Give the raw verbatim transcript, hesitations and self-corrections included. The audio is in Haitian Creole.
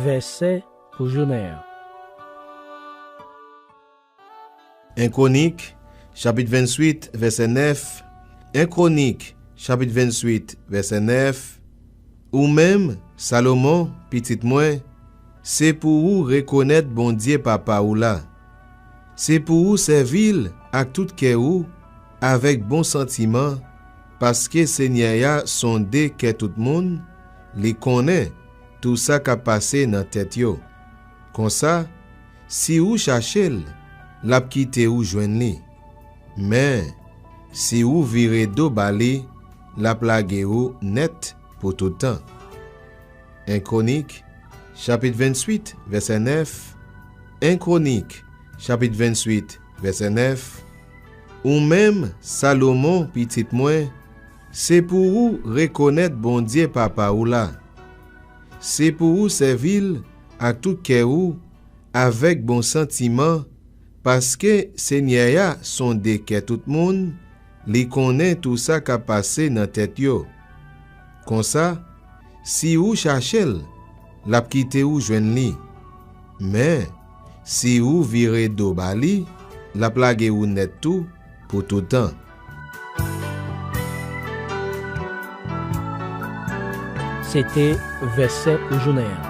Vèsè pou jounen an. En Kwonik, chapit venntuit, vèsè nèf. En Kwonik, chapit venntuit, vèsè nèf. Ou menm, Salomon, pitit mwen, se pou ou rekonèt Bondye papa ou la. Se pou ou sèvi l ak tout kè ou, avèk bon santiman, paske Senyè a sonde kè tout moun, li konnen tou sa k ap pase nan tèt yo. Konsa, si ou chache l, l ap kite ou jwenn li. Men, si ou vire do ba li, l ap lage ou nèt pou tout tan. En Kwonik, chapit venntuit, vèsè nèf. En Kwonik, chapit venntuit, vèsè nèf. Ou menm, Salomon, pitit mwen, se pou ou rekonèt Bondye papa ou la. Se pou ou sèvi l ak tout kè ou, avèk bon santiman, paske Senyè a sonde kè tout moun, li konnen tou sa k ap pase nan tèt yo. Konsa, si ou chache l, l ap kite ou jwenn li. Men, si ou vire do ba li, l ap lage ou nèt tou pou tout tan. Se te vèsè pou jounen an.